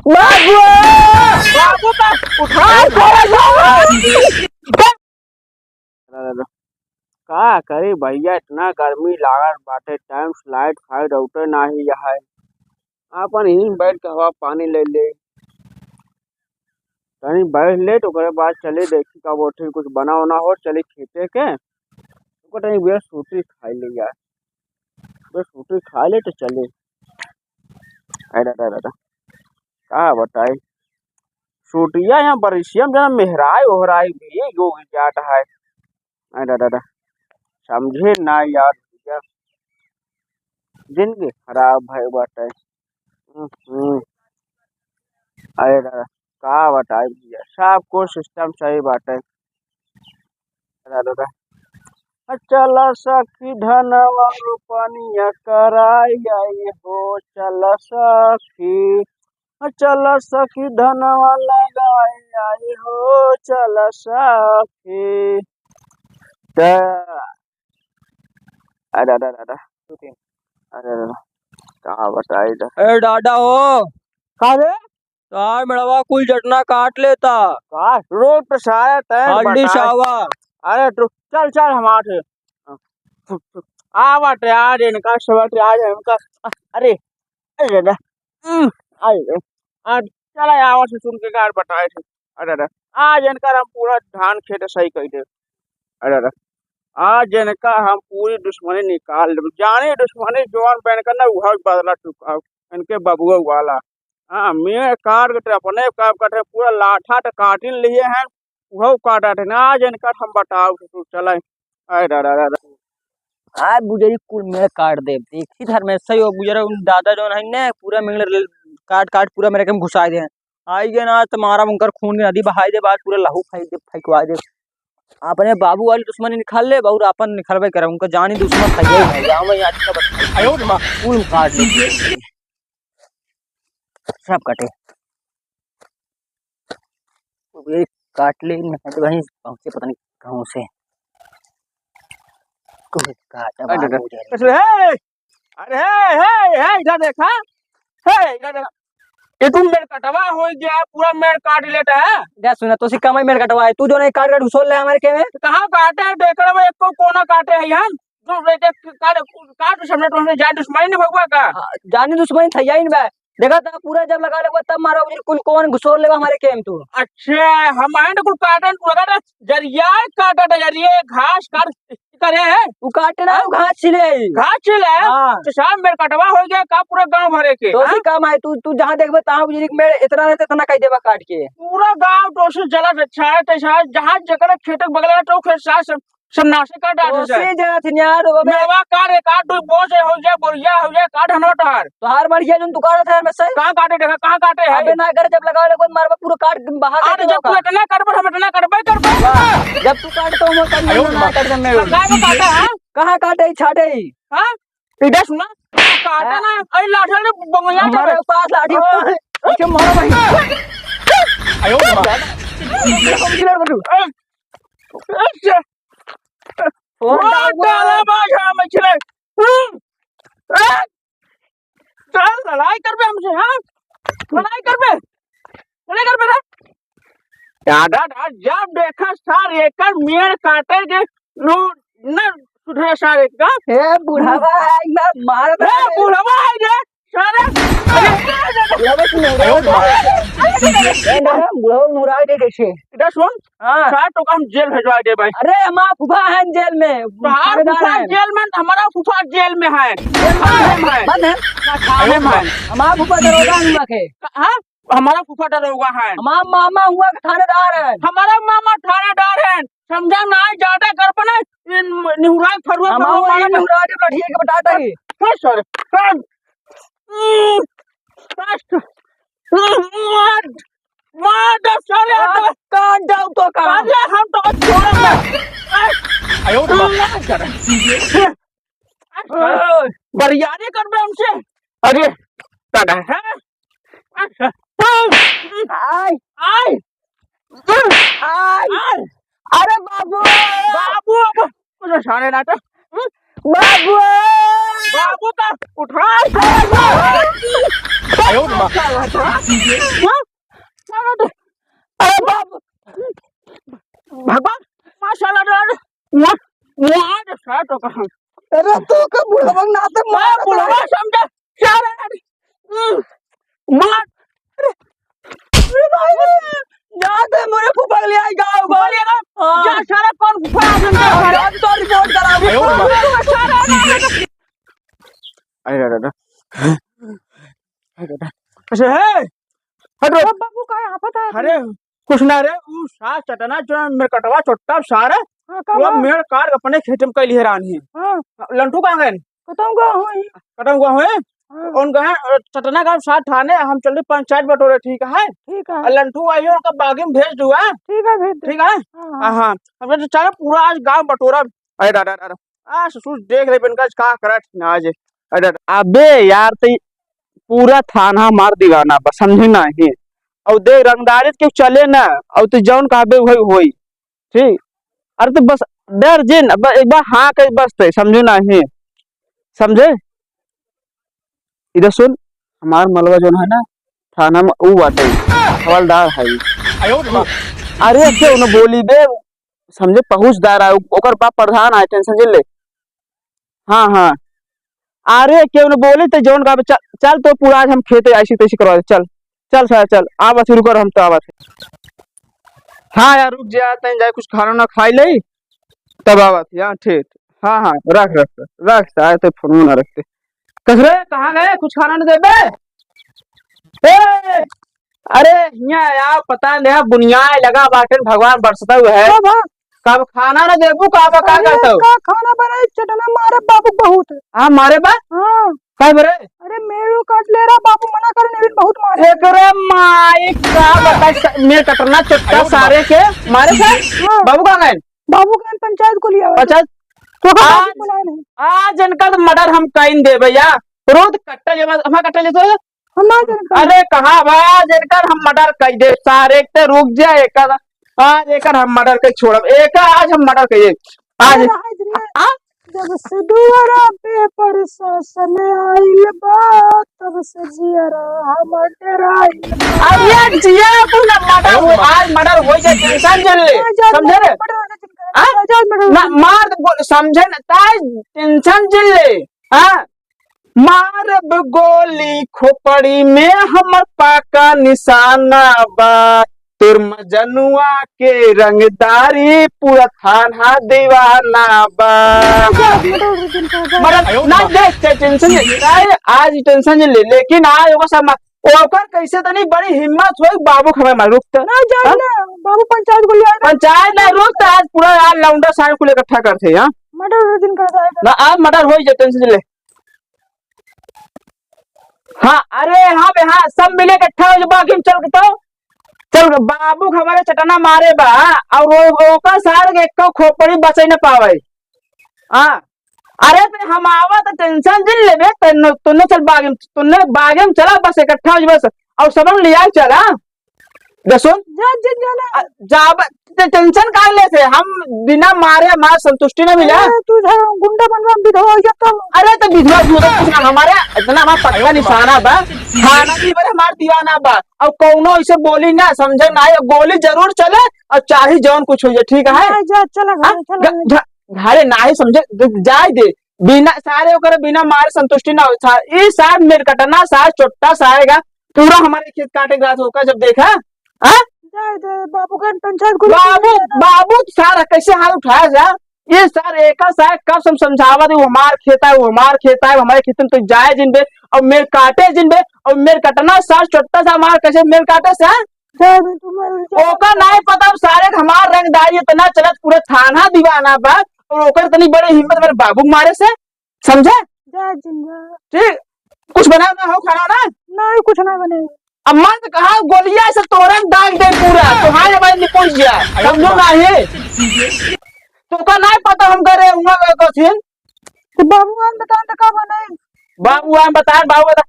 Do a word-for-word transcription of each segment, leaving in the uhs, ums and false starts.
बाबू! बाबू का उठा, साला बाबू! का करी भैया, इतना गर्मी लागत बाटे, time से light फाइट आउटे नाही है। आपन यहीं बैठ के हवा पानी ले ले, तनी बैठ ले, तो ओकरे बाद चले देखी का बोलते कुछ बना उना हो, चले खेते के, ओकर तनी बेर सूटी खाई ले यार, बेर सूटी खाई ले तो चले। अरे दादा, दादा, का बताई, सूटिया यहाँ बरिसिया में जना मेहराई ओहराई भी योग जात है। अरे दादा, समझे ना यार भैया, जिंदगी खराब भई बाटे। हम्म, हम्म। अरे दादा, का बताई भैया, सब कुछ system सही बाटे। अरे दादा, चल सखी धनवा रोपनिया कराई आई हो, चल सखी, चल सखी धनवा लगाई आई हो, चल सखी। त, अरे, अरे, अरे, अरे, अरे, अरे, का बताई दा? ए, दादा हो। का रे? तार मेड़वा कुल जटना काट लेता। का? रोड पे सारा तैं हल्दी बटाई। सावा। अरे, तू चल, चल, हमारे। आ बाटे, आज इनका सबक, आज इनका, अरे, अरे दादा, उम, अरे, आज चला आवा से सुन के गार बताए थे। अरे दादा, आज इनका हम पूरा धान खेत सही कर दे। अरे दादा, आज इनका हम पूरी दुश्मनी निकाल दे, जानी दुश्मनी जौन बन कर ना, वह बदला चुकाव, इनके बबुआ वाला। हाँ, मैं काट के अपने काम करते, पूरा लाठा तो काटिन लिए हैं, उहउ काटत है ना, आज इनका हम बताओ तो तू चले। आय रा रा रा रा। आज बुजरी कुल मेड़ काट देब। देखी धर्मेश सही हो, बुजरा उन दादा जौन है ने, पूरा मेड़ ल-, काट काट पूरा मेरे के हम घुसाए दे। आई गए ना, तो मारा उनकर खून की नदी बहाई देब, आज पूरा लहू फेंक देब, फेंकवा देब। अपने बाबू वाली दुश्मनी निकाल लेब, और अपन निकलबे करब, उनका जानी दुश्मन है ही नहीं, गाँव में आज का बस आयो रे माँ। कुल काट लेब। सब कटे। ये काट ले, नहीं तो वहीं पहुंचे, पता नहीं कहाँ से। कोई काटा अरे बाहर रे। हो जाए। अरे हे, अरे हे, हे, हे, इधर देखा। हे, इधर देखा। ये तुम मेड़ कटवा हो गया, पूरा मेड़ काट लेता है। जा सुना, तो सिक्का में मेड़ कटवा है। तू जो नहीं काट काट घुसोल ले हमारे के में। तो कहाँ काटे है? डेकड़ में एक को कोना काटे है हम। जो बेटे काट, काट सामने तो हमसे जान दुश्मनी नहीं भगवा का? हाँ, जानी दुश्मनी था यही ना। देखा था पूरा जब लगा लेबा तब मारा उजिर कुल कौन घुसोर लेबा हमारे केम तू। अच्छा, हम आए ना कुल काटन, तू लगा था जरिया काटा था, जरिए घास काट करे है। तू काटे ना, हाँ? घास छिले आई। घास छिले? हाँ। तो शाम मेड़ कटवा हो गया का पूरा गांव भरे के, तो हाँ? काम आए, तू, तू जहाँ देखबे तहाँ उजिर मेड़ इतना रहते इतना कह देबा काट के। पूरा गांव तो उसे जला अच्छा है, तैसा है, जहाँ जकर खेत के बगल है तो खेत साथ सब सब नाशे कर डाले तो से। से जरा थिन यार, वो बे मेवा काट एक आध दो बोझ हो जाए, बोरिया हो जाए, काट हनवा तोहार। तोहार बढ़िया जोन तू काटत है, मैं सही। कहाँ काटे देखा, कहाँ काटे है? अबे ना कर, जब लगा ले कोई मारबा, पूरा काट बहा अरे कर जब तू देबा। इतना करबे, हम इतना करबे, करबे। वाह, जब तू काट तो हम कर आयो ना, ना। काट दे मैं। काहे में काटे है? कहाँ काटे ही, छाटे ही? हाँ? इधर सुना, काटे हाँ। ना, अरे लाठा ले बंगला हमारे काटे। पास लाठी हाँ। पीछे मारो भाई। आयो रे माँ। अच्छा। फोन वो डाल दो। डाला बाज हम छिले। हम्म। ए, चल लड़ाई करबे हमसे, हाँ? लड़ाई करबे? लड़ाई करबे रे? दादा, दादा, जब देखा सार एकर मेड़ काटे के लो, न सुधरे सार एक का। ए, बुढ़ावा है, एक बार मार दे। ए, बुढ़ावा है रे, सारे। बुढ़ावा तू नहीं रहो। ए, ना, बुढ़ावा मुराई दे कैसे? इधर सुन, हाँ। सार तो हम जेल भेजवा दे भाई। अरे, हमारा फूफा है जेल में, तो हाँ, थानेदार फूफा है। जेल में, हमारा फूफा जेल में है। जेल में थाने है। में है। बंद है। ना, थाने में है। हमारा फूफा दरोगा हुआ के। हाँ? हमारा फूफा दरोगा है। हमारा मामा हुआ के थानेदार है। हमारा मामा थानेदार है। समझा ना, ज्यादा कर बने, इन निहुरा फरुआ हमारा फरुआ वही मारा निहुरा के बैठिए के बता दे। हाँ, सर। हाँ। हम्म। मार, मार दे सारे। आ, कान जाऊ तो का। अरे हम तो छोड़ दे। आयो रे बाप। मार दे। बरियारी करबे हमसे? अरे, दादा, हैं? आय। आय। आय। आय। अरे बाबू। बाबू, अब कुछ सारे ना तो। बाबू। बाबू का उठा। आयो रे माँ। हाँ? अरे बाप, भगवान, माशाल्लाह, अरे, वहाँ, वहाँ के साथ तो कहाँ? अरे तू का बुढ़वा नाते मार बुढ़वा समझे? क्या रे? हम्म, मार। अरे, अरे भाई, जाते मोरे फूफा ले आई गाँव को। हाँ। जा सारा कौन फूफा आ गया? हाँ, जा तो रिपोर्ट कराओ। अरे दादा। अरे दादा। कैसे है? हट रे। ओ बाबू, काहे हाफत है? अरे, कुछ ना रे, उ सार चटना जो मेरे कटवा छोटा सार है, हाँ, का वो बा? मेरे कार अपने खेत में कैली है रानी। हाँ। लंटू कहाँ गए? कतहूँ गए होई। कतहूँ गए होई? हाँ। उनका है, अ, चटना का सार ठाने, हम चल रहे पंचायत बटोरे, ठीक है? ठीक है। और लंटू आई है, उनका बागी में भेज दुआ। ठीक है, भेज दे। ठीक है? हाँ, हाँ। हाँ, हाँ। हम तो चलो पूरा आज गाँव बटोरा। अरे दादा, दादा। आ, ससुर, देख ले, इनका का करत ना आज। अरे, अबे यार, ते पूरा थाना मार दीवाना बा, समझे नाही। और देख, रंगदारी के चले ना, और तू जौन कहबे वही होई, ठीक? अरे, तू बस डर जिन, अब एक बार हाँ कह बस ते, समझे नाही, समझे? इधर सुन, हमार मलवा जौन है ना, थाना में ऊ बाटे, हवलदार है। अरे, क्यों न बोली बे, समझे, पहुँचदार है, ओकर बाप प्रधान है, टेंशन जिन ले। हाँ, हाँ। अरे, क्यों न बोली, तो जौन का चल, चल तो पूरा आज हम खेते ऐसी तैसी करवा दे, चल, चल सारा, चल, आवत ही, रुको, हम तो आवत ही। हाँ यार, रुक जा, तैं जाए कुछ खाना ना खाई ले, तब आवत ही। हाँ, ठीक, हाँ, हाँ, रख, रख, रख, रख, सारे तो फोन ना रखते। कस रे, कहाँ गए? कुछ खाना न देबे? ए, अरे, हियाँ यार, पता नहीं, बुनियाए लगा बाटे, भगवान बरसता हुआ है। हाँ, हाँ। कब खाना न देबू, का बा, का अरे, करता हो? का खाना बनाई, चटना मारे बाबू बहुत। हाँ, मारे बा? हाँ। काहे बरे? अरे, मेरू काट ले रहा बाबू, मना करे, नहीं बहुत मारे। एकरे माई का बताई, स-, मेरे कटना चट्टा सारे के मारे से? हाँ। बाबू कहाँ गए? बाबू गए पंचायत को लिया। पंचायत? तो का आज, बाबू बुलाए नहीं। आज इनका तो मर्डर हम कइन देबे या। रोज कट्टा लेवा, हमारा कट्टा लेते हो? हम ना जानते। अरे कहाँ बा, आज इनका हम मर्डर कइ दे सारे, एक ते रुक जा, एक आज एकर हम मर्डर के छोड़ब, एकर आज हम मर्डर कइए। आज अरे, आज नहीं। आ? जब से दुआरा पे प्रशासन आइल बा, तब से जियरा हमर डेराइल बा। अरे जिया, तू ना मर्डर हो, आज मर्डर हो जाए, टेंशन जिन ले, ना, जा, समझे रे? मर्डर हो जाए, आ? जा, मर्डर हो ना, जाए। मार दे, बोल, समझे ना, ताई टेंशन जिन ले, हाँ? मारब गोली खोपड़ी में हमर पाका निशाना बा, तोर मजनुआ के रंगदारी पूरा थाना दीवाना बा। मरद ना देख के टेंशन ले, आज टेंशन ले, लेकिन आज ओकर सब मा-, ओकर कैसे तनी बड़ी हिम्मत होई, बाबू खबर मार रुक त। ना जाए हाँ? ना, बाबू पंचायत को ले आए ना। पंचायत ना रुक त, आज पूरा यार लौंडा सारे कुल इकट्ठा करते हैं, हाँ? मर्डर उस दिन कर जाएगा। ना, आज मर्डर होई जे, टेंशन ले। हाँ, अरे हाँ बे, हाँ, सब मिले इकट्ठा हो जा, बागी में चल के तो, चल, बाबू के हमारे चटना मारे बा, और वो, ओकर सार के एको खोपड़ी बचे न पावे। हाँ, अरे ते हम आवा तो टेंशन जिन लेबे, तन्नो, तुन्ने चल बागी में, तुन्ने बागी में चला, बस इकट्ठा हो जा बस, और सबन लिया चला। दसुन? जा, जा, जा ना। आ, जाब, ते टेंशन काहे ले से? हम बिना मारे हमार संतुष्टि ना मिला। अरे, तू झ-, गुंडा बनवा, हम विधवा हो गया तब। अरे, तो विधवा भी होता, कुछ ना, हमारे इतना हमार पक्का निशाना बा। थाना भी बड़े हमार दीवाना बा। और कौनो ऐसे बोली ना, समझे ना, ये गोली जरूर चले और चाहे जौन कुछ हो जाए, ठीक है? जा, जा, चला घरे, हाँ, चला घ-, घरे। घ-, घरे नाही समझे, ज-, जाए दे। बिना, सारे ओकरे बिना मारे संतुष्टि ना हो। सा-, ई सार मेरकटना, सार चोट्टा, सारे का पूरा हमारे खेत काटे के रात होकर जब देखा, हाँ? जाए दे, बाबू का पंचायत को बाबू, बाबू सार कैसे हाल उठाया जा? ये सार एका सार कब से हम समझावा दे, वो हमार खेता है, वो हमार खेता है, हमारे खेत में तो जाए जिन बे, और मेर काटे जिन बे, और मेर कटना सार चोट्टा सा हमार कैसे मेर काटे से, हाँ? जाए दे, तू मर जा। ओका नहीं पता, अब सारे हमार रंगदारी इतना चलत, पूरा थाना दीवाना बा, और ओकर इतनी बड़ी हिम्मत मेरे बाबू के मारे से, समझे? जा जिन जा। ठीक, कुछ बनाओ ना हो खाना ना? नहीं, कुछ नहीं बने। अब मन तो कहा गोलियां से तोरन दाग दे पूरा, तो हाँ हमारे निपट गया, समझो ना है। तो का नहीं पता हम करे उहाँ का कथिन। तो बाबू हम बताएं तो का बनाई? बाबू हम बताएं, बाबू बता,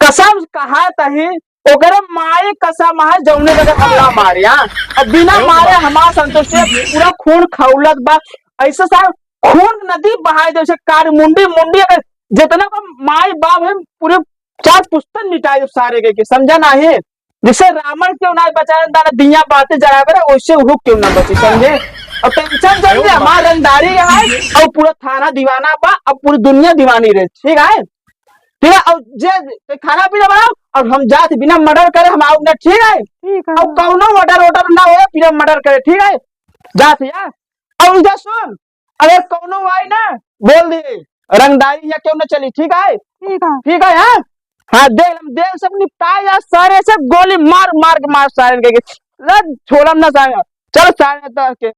कसम कहा तही, ओकरे माई कसम है, जौने के हमला मारे, हाँ। अब बिना मारे हमार संतुष्टि है, पूरा खून खौलत बा, ऐसे साहब खून नदी बहाए दे, जैसे कार मुंडी, मुंडी अगर जितना को माई बाप है, पूरे चार पुस्तन मिटाई सारे के, के समझा नाही? जैसे रावण क्यों ना बचाया दाना दिया बातें जरा बरे, वैसे वो क्यों ना बची, समझे? और टेंशन जन ले, हमार रंगदारी है और पूरा थाना दीवाना बा, अब पूरी दुनिया दीवानी रे, ठीक है? ठीक है, और जे, जे खाना पीना बनाओ और हम जात बिना मर्डर करे हम आउब ना, ठीक है? ठीक है। और कौनो ऑर्डर ऑर्डर ना हो बिना मर्डर करे, ठीक है? जात या। और इधर सुन, अगर कौनो आई ना, बोल दे, रंगदारी या क्यों ना चली, ठीक है? ठीक है। ठीक है, हाँ। हाँ, देख हम देख सब निपटाए या सारे से गोली मार मार के मार सारे के। लग छोड़म ना सारे। चल सारे तो के।